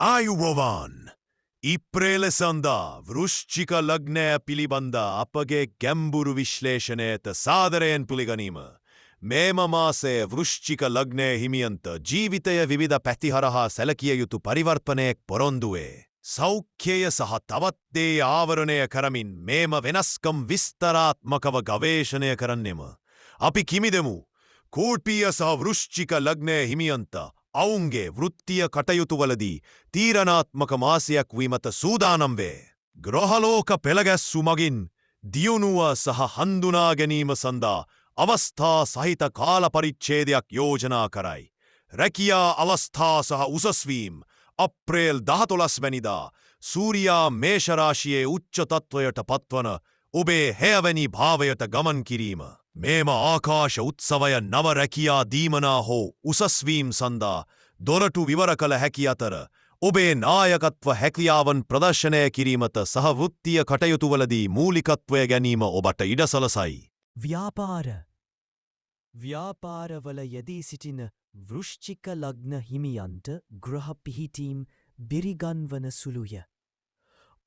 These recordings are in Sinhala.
ආයුබෝවන්, ඉප්‍රේල සඳහා වෘශ්චික ලග්නය පිළිබඳ අපගේ ගැඹුරු විශ්ලේෂණයට සාදරයෙන් පිළිගනීම. මේම මාසයේ වෘශ්චික ලග්නය හිමියන්ට ජීවිතය විවිධ පැති හරහා සැලකිය යුතු පරිවර්තනයක් පොරොන්දු වේ. සෞඛ්‍යය සහ තවත් දේ ආවරණය කරමින් මේම වෙනස්කම් විස්තරාත්මකව ගවේෂණය කරන්නෙම. අපි කිමිදෙමු. කෝට්පීය සහ වෘශ්චික ලග්නය හිමියන්ට ඔවුන්ගේ වෘත්තීය කටයුතුවලදී තීරණාත්මක මාසයක් වීමට සූදානම් වේ. ග්‍රහලෝක පෙළගැස්සු මගින් දියුණුව සහ හඳුනා ගැනීම සඳහා අවස්ථා සහිත කාල පරිච්ඡේදයක් යෝජනා කරයි. රැකියා අවස්ථා සහ උසස්වීම්. අප්‍රේල් 14 වැනිදා සූර්යා මේෂ රාශියේ උච්ච තත්ත්වයට පත්වන ඔබේ හයවැනි භාවයට ගමන් කිරීම. මේම ආකාශ උත්සවය නව රැකියා දීමනා හෝ උසස්වීම් සඳහා දොරටු විවර කළ හැකි අතර, ඔබේ නායකත්ව හැකියාවන් ප්‍රදර්ශනය කිරීමට සහ වෘත්තීය කටයුතුවලදී මූලිකත්වය ගැනීම ඔබට ඉඩ සලසයි. ව්‍යාපාර. ව්‍යාපාරවල යෙදී සිටින වෘශ්චික ලග්න හිමියන්ට ග්‍රහ පිහිටීම් බිරිගන්වන සුළුය.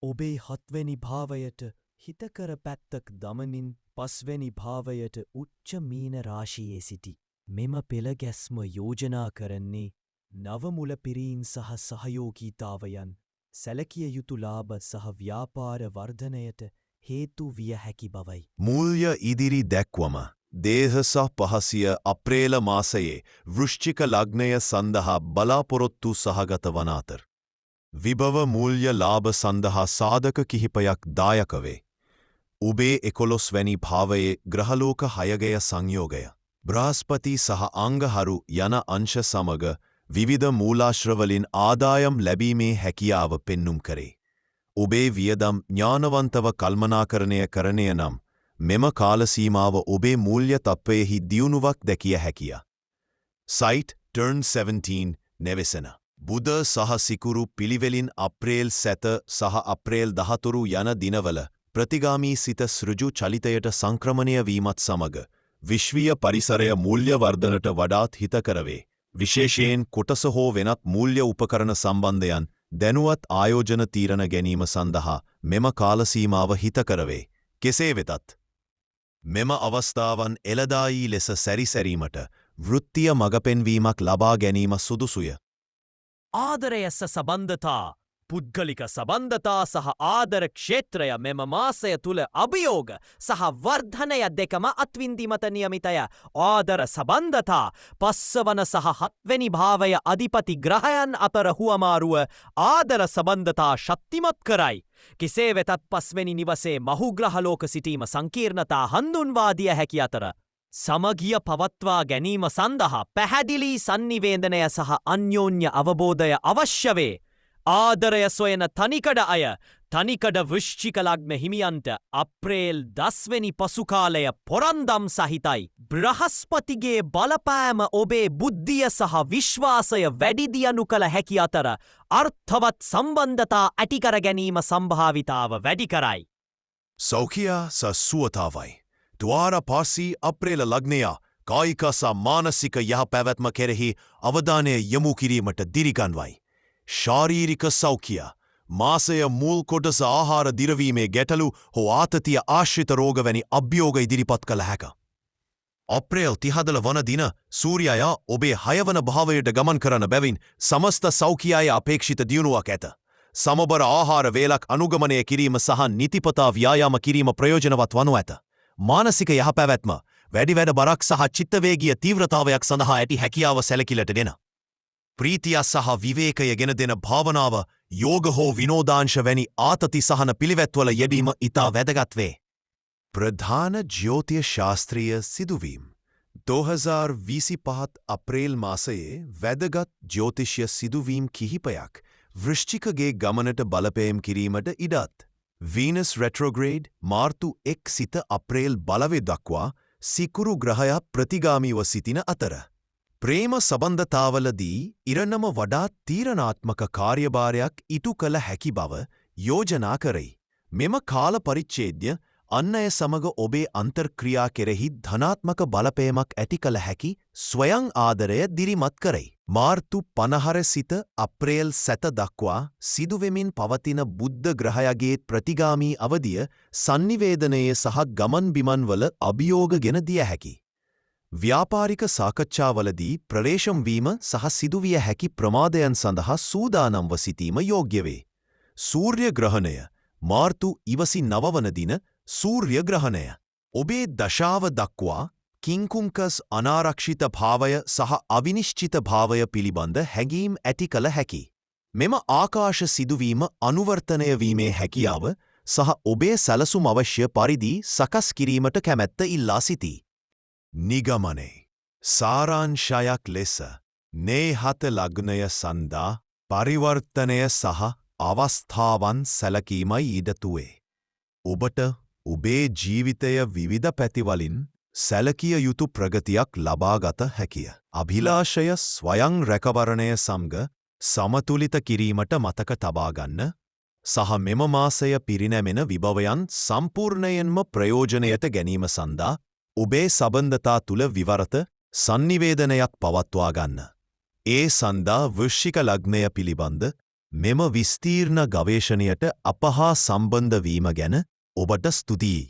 ඔබේ හත්වෙනි භාවයට හිතකර පැත්තක් දමමින් පස්වෙනි භාවයට උච්ච මීන රාශියේ සිටි. මෙම පෙළ ගැස්ම යෝජනා කරන්නේ නව මුලපිරීම් සහ සහයෝගීතාවයන් සැලකිය යුතු ලාභ සහ ව්‍යාපාර වර්ධනයට හේතු විය හැකි බවයි. මූල්‍ය ඉදිරි දැක්වම. 2005 අප්‍රේල මාසයේ වෘශ්චික ලග්නය සඳහා බලාපොරොත්තු සහගත වන අතර, විභව මූල්‍ය ලාභ සඳහා සාධක කිහිපයක් දායක වේ. ඔබේ 11 වැනි භාවයේ ග්‍රහලෝක හයගය සංයෝගය, බ්‍රහස්පති සහ අංගහරු යන අංශ සමග විවිධ මූලාශ්‍රවලින් ආදායම් ලැබීමේ හැකියාව පෙන්නුම් කරේ. ඔබේ වියදම් ඥානවන්තව කළමනාකරණය කරණය නම් මෙම කාල සීමාව ඔබේ මූල්‍ය තත්ත්වයෙහි දියුණුවක් දැකිය හැකිය. Site turn 17 නෙවෙසෙන. බුධ සහ සිකුරු පිළිවෙලින් අප්‍රේල් 7 සහ අප්‍රේල් 14 යන දිනවල ප්‍රතිගාමී සිත සෘජු චලිතයට සංක්‍රමණය වීමත් සමග විශ්වීය පරිසරය මූල්‍ය වර්ධනට වඩාත් හිතකර වේ. විශේෂයෙන් කොටස හෝ වෙනත් මූල්‍ය උපකරණ සම්බන්ධයන් දැනුවත් ආයෝජන තීරණ ගැනීම සඳහා මෙම කාල සීමාව හිතකර වේ. කෙසේ වෙතත්, මෙම අවස්ථාවන් එලදායී ලෙස සැරිසැරීමට වෘත්තීය මඟපෙන්වීමක් ලබා ගැනීම සුදුසුය. ආදරය සහ සබන්ධතා. පුද්ගලික සබන්ධතා සහ ආදර ක්ෂේත්‍රය මෙම මාසය තුළ අභියෝග සහ වර්ධනය දෙකම අත්විඳීමට නියමිතය. ආදර සබන්ධතා. පස්වන සහ හත්වෙනි භාවය අධිපති ග්‍රහයන් අතර හුවමාරුව ආදර සබන්ධතා ශක්තිමත් කරයි. කෙසේ වෙතත්, පස්වෙනි නිවසේ මහුග්‍රහලෝක සිටීම සංකීර්ණතා හඳුන්වා දිය හැකි අතර, සමගිය පවත්වා ගැනීම සඳහා පැහැදිලි සන්නිවේදනය සහ අන්‍යෝන්‍ය අවබෝධය අවශ්‍ය වේ. ආදරය සොයන තනිකඩ අය. තනිකඩ වෘශ්චික ලග්න හිමියන්ට අප්‍රේල් 10 වැනි පසුකාලය පොරන්දම් සහිතයි. බ්‍රහස්පතිගේ බලපෑම ඔබේ බුද්ධිය සහ විශ්වාසය වැඩි දියුණු කළ හැකි අතර, අර්ථවත් සම්බන්ධතා ඇති කර ගැනීම සම්භාවිතාව වැඩි කරයි. සෞඛ්‍ය සහ සුවතාවයි. ද්වාර පාසි අප්‍රේල ලග්නය කායික සහ මානසික යහපැවැත්ම කෙරෙහි අවධානය යොමු කිරීමට දිරිගන්වයි. ශාරීරික සෞඛ්‍ය. මාසය මුල් කොටස ආහාර දිරවීමේ ගැටලු හෝ ආතතිය ආශ්‍රිත රෝග වැනි අභියෝග ඉදිරිපත් කළ හැක. අප්‍රේල් 34 වන දින සූර්යයා ඔබේ හයවන භාවයට ගමන් කරන බැවින් සමස්ත සෞඛ්‍යයේ අපේක්ෂිත දියුණුවක් ඇත. සමබර ආහාර වේලක් අනුගමනය කිරීම සහ නිතිපතා ව්‍යායාම කිරීම ප්‍රයෝජනවත් වනු ඇත. මානසික යහපැවැත්ම. වැඩි වැඩ බරක් සහ චිත්තවේගීය තීව්‍රතාවයක් සඳහා ඇති හැකියාව සැලකිල්ලට ගෙන, ප්‍රීතිය සහ විවේකය ගෙන දෙන භාවනාව, යෝග හෝ විනෝදාංශ වැනි ආතති සහන පිළිවෙත්වල යෙදීම ඉතා වැදගත් වේ. ප්‍රධාන ජ්‍යොතිෂ ශාස්ත්‍රීය සිදුවීම්. 2025 අප්‍රේල් මාසයේ වැදගත් ජ්‍යොතිෂ්‍ය සිදුවීම් කිහිපයක් වෘශ්චිකගේ ගමනට බලපෑම් කිරීමට ඉඩ ඇත. වීනස් රෙට්‍රෝග්‍රේඩ්. මාර්තු 1 සිට අප්‍රේල් බලවේ දක්වා සිකුරු ග්‍රහයා ප්‍රතිගාමීව සිටින අතර, ප්‍රේම සබඳතාවලදී ඉරණම වඩාත් තීරණාත්මක කාර්යභාරයක් ඉටු කළ හැකි බව යෝජනා කරයි. මෙම කාල පරිච්ඡේදය අන් අය සමග ඔබේ අන්තර්ක්‍රියා කෙරෙහි ධනාත්මක බලපෑමක් ඇති කළ හැකි ස්වයං ආදරය දිරිමත් කරයි. මාර්තු 50 සිට අප්‍රේල් 7 දක්වා සිදුවෙමින් පවතින බුද්ධ ග්‍රහයාගේ ප්‍රතිගාමී අවධිය සන්නිවේදනයේ සහ ගමන් බිමන්වල අභියෝග ගෙන දිය හැකි. ව්‍යාපාරික සාකච්ඡාවලදී ප්‍රවේශම් වීම සහ සිදුවිය හැකි ප්‍රමාදයන් සඳහා සූදානම්ව සිටීම යෝග්‍ය වේ. සූර්ය ග්‍රහණය මාර්තු 29 වන දින සූර්ය ග්‍රහණය ඔබේ දශාව දක්වා කිංකුංකස් අනාරක්ෂිත භාවය සහ අවිනිශ්චිත භාවය පිළිබඳ හැඟීම් ඇති කළ හැකි. මෙම ආකාශ සිදුවීම අනුවර්තනය වීමේ හැකියාව සහ ඔබේ සැලසුම් අවශ්‍ය පරිදි සකස් කිරීමට කැමැත්ත ඉල්ලා සිටී. නිගමනය සාරාංශයක් ලෙස නේ හත ලග්නය සඳහා පරිවර්තනය සහ අවස්ථාවන් සැලකීමයි ඉඩතුවේ. ඔබට ඔබේ ජීවිතය විවිධ පැතිවලින් සැලකිය යුතු ප්‍රගතියක් ලබාගත හැකිය. අභිලාෂය ස්වයං රැකවරණය සමග සමතුලිත කිරීමට මතක තබා ගන්න සහ මෙම මාසය පිරිනැමෙන විභවයන් සම්පූර්ණයෙන්ම ප්‍රයෝජනයට ගැනීම සඳහා ඔබේ සබඳතා තුළ විවරත සන්නිවේදනයක් පවත්වා ගන්න. ඒ සඳහා වෘශ්චික ලග්නය පිළිබඳ මෙම විස්තීර්ණ ගවේෂණයට අප හා සම්බන්ධ වීම ගැන ඔබට ස්තුතියි.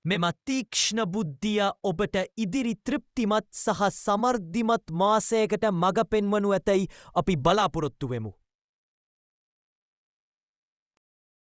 මෙම තීක්ෂ්ණ බුද්ධිය ඔබට ඉදිරි තෘප්තිමත් සහ සමෘද්ධිමත් මාසයකට මඟ පෙන්වනු ඇතැයි අපි බලාපොරොත්තු වෙමු.